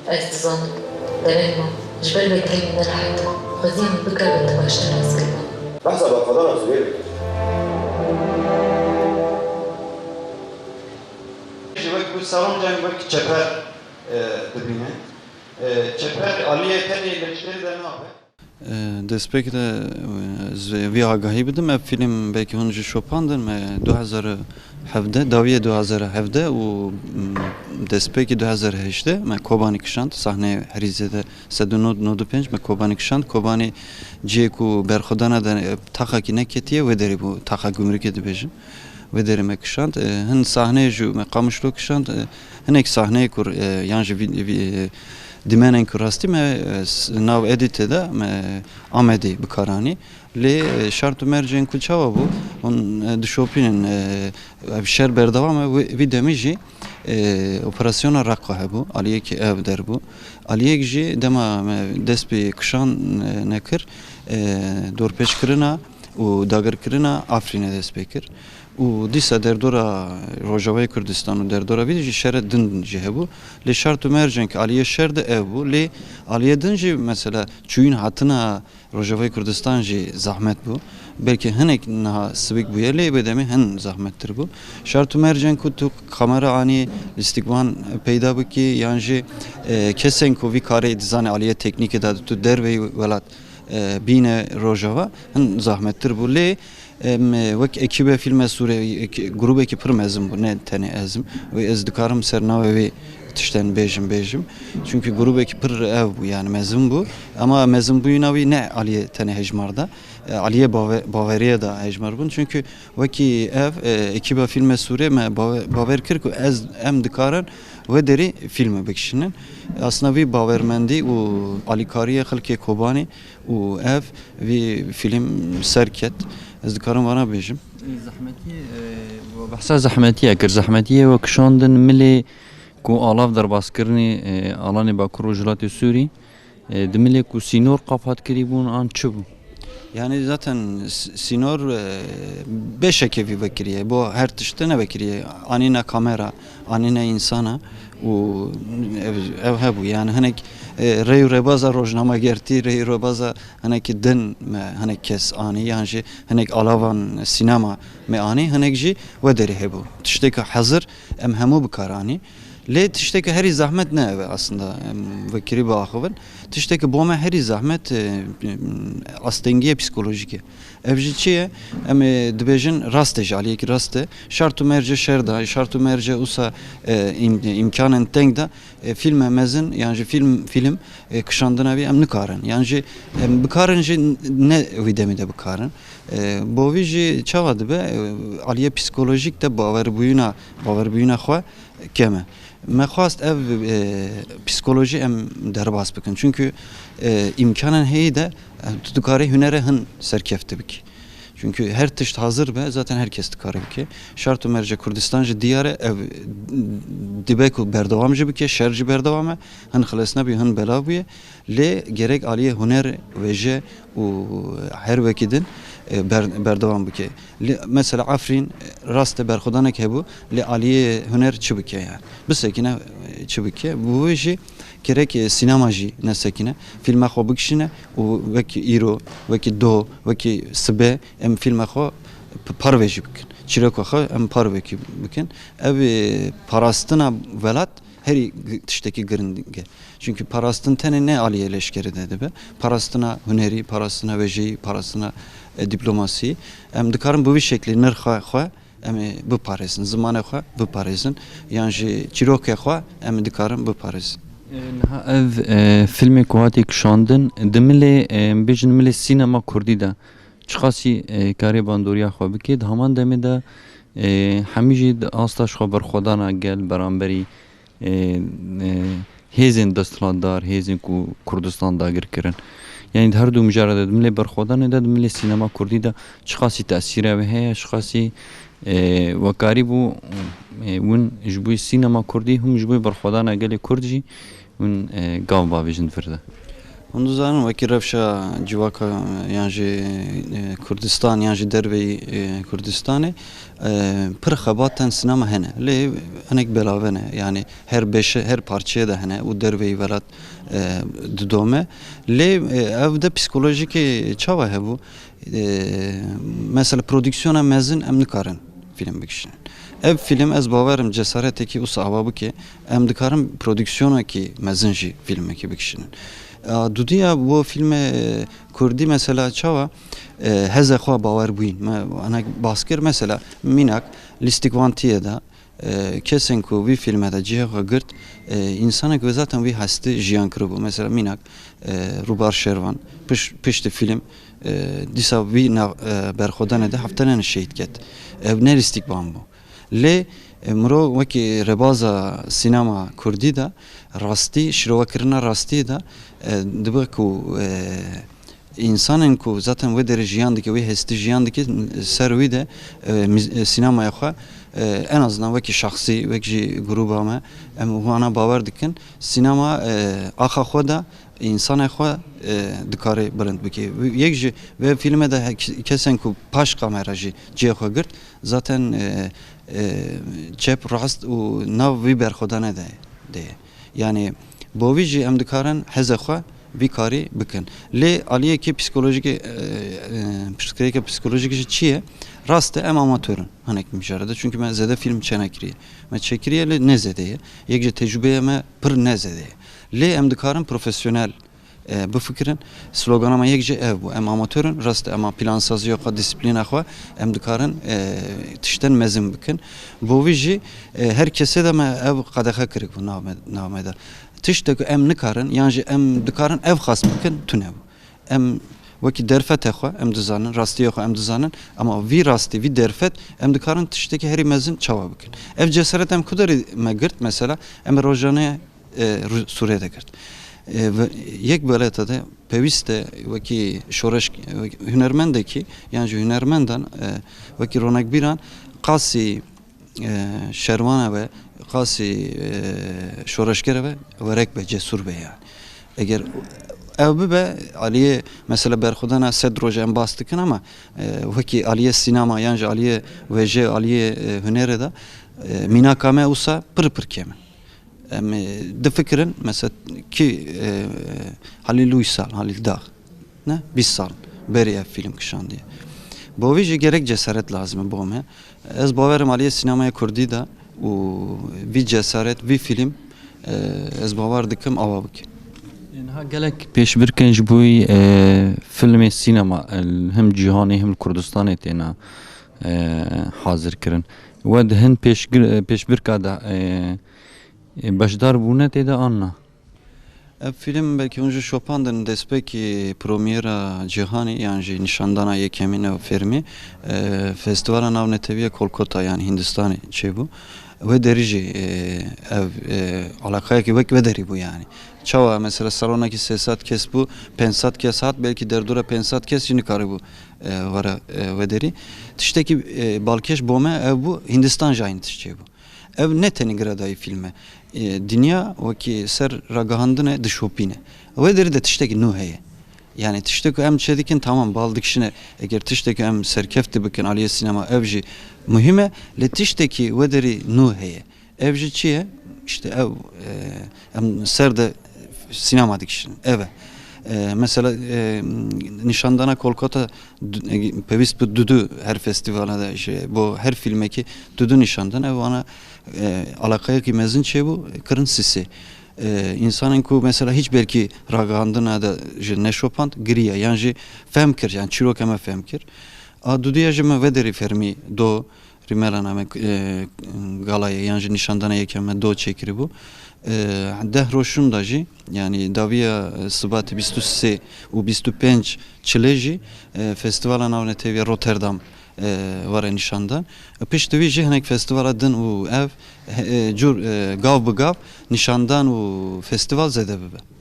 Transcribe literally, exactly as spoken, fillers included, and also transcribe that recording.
Ez dizanim, devên me ji ber vekirî min nerehet in. Xwezî em bikevin di baştir rêzgirvan. Behsa berxwedana Zubêr bike. Ji wek ku Serom Ceng wek çeper, e, dibîne. E, çeper aliyê tenê leşkerî de nabe. E, destpêkê de, e, ez vê agahî bidim. Ev fîlm belkî hûn jî şopandin. Me du hezar û hevdeh, dawiyê du hezar û hevdeh û, m, destpêkê du hezar û hejdeh me Kobanî kişand. Sahneyê herî zêde sed û nod nod û pênc me Kobanî kişand. Kobanî cihê ku berxwedana de, e, taxakî neketiye, wê derê bû, taxa gumrûkê dibêjin. Wê derê me kişand. E, hin sahneyê jî me Qamişlo kişand. E, hinek sahneyê ku, e, yan jî vî-, vî-, e, dîmenên ku rastî me, e, s-, nav edîtê de me Amedê bi kar anî. Lê, e, şert û mercên ku çawa bû, hûn, e, dişopînin, e, ev şer berdewam e, wê-, vî demî jî, e, operasyona Reqa hebû, aliyekî ev der bû. Aliyek jî dema me dest bi kişan, e, nekir, e, dorpêçkirina û dagirkirina Afrînê dest pê kir. Û dîsa derdora Rojavayê Kurdistan û derdora vî jî şere din jî hebû. Lê şert û mercên ku aliyê şer de ev bû. Lê aliyê din jî mesela çûyîn hatina Rojavayê Kurdistan jî zehmet bû. Belkî hinek niha sivik bûye, lê wê demê hin zehmettir bû. Şert û mercên ku tu kamera anî lîstikvan peyda bikî, yan jî, e, kesên ku vî karê dizane aliyê teknîkê de tu derveyî welat, e, bîne Rojava, hin zehmettir bû. Lê, em, wek ekîbe fîlme Sûrê, ek-, grûbekî pir mezin bû, ne tenê ez im. Wê ez dikarim ser navê wê tiştên bêjim, bêjim. Çunkî grûbekî pir ev bû, yani mezin bû. Ama mezinbûyîna wî ne aliyê tenê hejmar de, e, aliyê bave-, baveriyê de hejmar bûn. Çunkî wekî ev, e, ekîba fîlme Sûrê me bave-, baver kir ku ez, em dikarin wê derê fîlme bikişînin. Aslında vî bawermendî û alîkariyê xelkê Kobanî û ev vî fîlm ser ket. Ez dikarim vana bêjim. Zehmetî, e, we behsa zehmetiyê kir. Zehmetiyê we kişandin milê ku alav derbas kirinê, e, alanê Bakur Rojhilatê Sûrî, e, di milê ku sînor qapat kirî bûn an çi bû? Yani zaten s-, sînor, e, beşekê vî vekiriye. Bo her tiştê nevekiriye. Anîne kamera, anîne însana û ev, ev hebû. Yani hinek, e, rey û rebaza rojnamegertî, rey û rebaza hinekî din me hinek kes anî, yan jî hinek alavan sînema me anî, hinek jî we derê hebû. Tiştê ku hezir em hemû bi kar anî. Lê tiştê ku herî zehmet ne ev e aslında, em vekirî biaxivin. Tiştê ku bo me herî zehmet, e, astengiyê psîkolojîk e. Ev jî çi ye? Em ê dibêjin rast e, ji aliyekî rast e. Şert û mercê şer de, şert û mercê usa, e, îm-, îmkanên teng de, e, fîlme mezin yan jî fîlm, fîlm, e, kişandina vî em nikarin. Yan jî em bikarin jî ne wî demî de bikarin. E, bo vî jî çawa dibe? E, aliyê psîkolojîk de bawerbûyîna, bawerbûyîna xwe kem e. Me xwest ev, e, psîkolojî em derbas bikin. Çunkî, e, îmkanan heyî de, e, tu dikarî hunerê hin serkefte bikî. Çunkî her tişt hazir be, zaten her kes dikare bike. Şert û mercê Kurdistan jî diyar e, ev dibe ku berdewam jî bike, şer jî berdewam e, hin xilas nebûye, hin belav bûye. Lê gerek aliyê huner, wêje û her wekî din, e, ber-, berdewam bike. Lê mesela Efrîn, e, rast e berxwedanek hebû, lê aliyê huner çi bike yani? Bisekine, e, çi bike? Bi wê jî gerek, e, sînema jî nesekine, fîlma xwe bikişîne û wekî îro, wekî doh, wekî sibe em fîlma xwe p-, parve jî bikin. Çîroka xwe em parvekî bikin. Ev, e, parastina welat herî g-, tiştekî giring e. Çunkî parastin tenê ne aliyê leşkerî de dibe. Parastina hunerî, parastina wêjeyî, parastina, e, dîplomasî. Em dikarin bi vî şeklî nirxa xwe em ê biparêzin, zimanê xwe biparêzin, yan jî çîrokê xwe em dikarin biparêzin. E, niha ev, e, fîlmê ku hatî kişandin, di milê, e, bêjin milê sînema kurdî de çiqasî, e, karê bandoriya xwe bike, di heman demê de, e, hemî jî di asta ji xwe berxwedana gel beramberî, e, e, hêzên desthilatdar, hêzên ku Kurdistan dagir kirin. Yanî di her du mijara de, di milê berxwedanê de, di milê sînema kurdî de çiqasî tesîra wê heye, çiqasî, e, we karîbû, e, hûn ji bo sînema kurdî, hûn ji bo berxwedana gelê kurd jî hûn, e, gav bavêjin vir de. Hûn dizanin, wekî rewşa civaka yan jî, e, Kurdistan yan jî derveyî, e, Kurdistanê, e, pir xebatên sînema hene. Lê hinek belave ne. Yanî her beşe, her parçeyê de hene û derveyî welat, e, didome. Lê, e, ev de psîkolojîkê çawa hebû? E, mesela prodîksiyona mezin em nikarin fîlm bikişînin. Ev fîlm, ez bawer im, cesaretekî wisa ava bike, em dikarin prodîksiyonekî mezin jî fîlmekî bikişînin. A, dudiya bo fîlmê, e, kurdî mesela çawa, e, heze xwe bawerbûyîn. Me hinek bas kir, mesela mînak lîstikvantiye de, e, kesên ku vî fîlme de cihê xwe girt, e, însanek wê zaten wî hestî jiyan kiribû. Mesela mînak, e, Rûbar Şervan, piş-, piştî fîlm, e, dîsa vî nav-, e, berxwedanê de heftenên şehîd ket. Ev ne lîstikvan bû. Lê, e, mirov wekî rebaza sînema kurdî de rastî, şîrovekirina rastî de, e, dibe ku, e, însanên ku zaten wê derê jiyan dike, wê hestî jiyan dike, ser wî de, e, miz-, e, sînemaya xwe, e, en azından wekî şexsî, wek jî grûba me, em wana bawer dikin. Sînema, e, axa xwe de, însanê xwe, e, dikare bilind bike. Yek ji vê fîlmê de he-, kesên ku paş kamera jî cihê xwe girt, zaten, e, e, çep rast û nav vî berxwedane de, de ye. Yanî bo vî jî em dikarin heze xwe vî karî bikin. Lê aliyekî psîkolojîkê, e, e, pirsgirêka psîkolojîk jî çi ye? Rast e, em amatör in hinek mijara de. Çunkî me zêde fîlm çênekiriye. Me çêkiriye lê ne zêde ye. Yek ji tecrûbeya me pir ne zêde ye. Lê em dikarin profesyonel, e, bifikirin. Slogana me yek jî ev bû. Em amatör in, rast e, ema plansaziya xwe, disiplîna xwe em dikarin, e, tiştên mezin bikin. Bo vî jî, e, her kesê de me ev qedexe kiribû nav me, nav me de. Tiştek ku em nikarin, yan jî em dikarin ev xas bikin, tune bû. Em wekî derfetê xwe em dizanin, rastiya xwe em dizanin, ema vî rastî, vî derfet em dikarin tiştekî herî mezin çawa bikin. Ev cesaret em ku derî me girt, mesela, em rojane, e, Ru-, Sûriyê de girt. E, ve yek beleta de pêwîst e wekî şoreş, wekî hunermendekî, yan jî hunermendan, e, wekî ronekbîran qasî, e, şerwana ve, qasî, e, şoreşgere ve werek be, cesûr be yani. Eger ev bibe, aliyê mesela berxwedana sed roj em bas dikin ama, e, wekî aliyê sînema yan jî aliyê wêje, aliyê, e, hunerê de, e, mînaka me wisa pir pir kêm in. Em, e, difikirin, mesela kî, e, Halil Uysal, Halil Dağ, ne? Bîst sal berî ev fîlm kişandiye. Bo vî jî gerek cesaret lazim e bo me. Ez bawer im aliyê sînemaya kurdî de û vî cesaret, vî fîlm, e, ez bawer dikim ava bike. Niha gelek pêşbirkên ji bo, e, filmê sînema, e, him cîhanê him li Kurdistanê têne, e, hazir kirin. We di hin pêşgir-, pêşbirka de, e, e, beşdar bûne tê de an na? Ev fîlm belkî hûn jî şopandin, destpêkî premyera cîhanê yan jî nîşandana yekemîn û fermî, e, Festîvala Navnetewî ya Kolkata, yanî Hindistanê çêbû. Wê derî jî, e, ev, e, alaqeyekî wek wê derî bû yanî. Çawa mesela salonekî sê sed kes bû, pênc sed kes hat, belkî derdora pênc sed kes jî nikaribû, e, were, e, wê derî. Tiştekî, e, balkêş bo me ev bû, Hindistan jî aynî tişt çêbû. Ev ne tenê girêdayî fîlm e. E, dinya wekî ser ragihandinê dişopîne. Wê derî de tiştekî nû heye. Yani tiştek ku em çêdikin, tamam, bal dikişine, eger tiştek em serkeft dibikin aliyê sînema, ev jî muhîm e, lê tiştekî wê derî nû heye. Ev jî çi ye? İşte ev, e, em ser de sînema dikişin. Ev e. E, mesela, e, nîşandana Kolkata du-, e, pêwîst bi dudu her festîvala de jî, bo her fîlmekî dudu nîşandan. Ev ana, e, alaqeyekî mezin çêbû, kirin sisê. E, însanên ku mesela hiç belkî ragihandina de jî neşopand, giriya, yan jî fehm kir, yan çîroka me fehm kir. A dudiya jî me vê derî fermî do, Rîmela name, e, galayê yan jî nîşandana yekeme do çêkiribû. E, deh roj şûnda jî, yanî dawiya, e, Sibatê bîst û sê û bîst û pênc çilê jî, e, Festîvala Navnetewî ya Rotterdam, e, were nîşandan. E, piştî wî jî hinek festîvala din û ev, e, cur, e, gav bi gav nîşandan û festîval zêde bibe.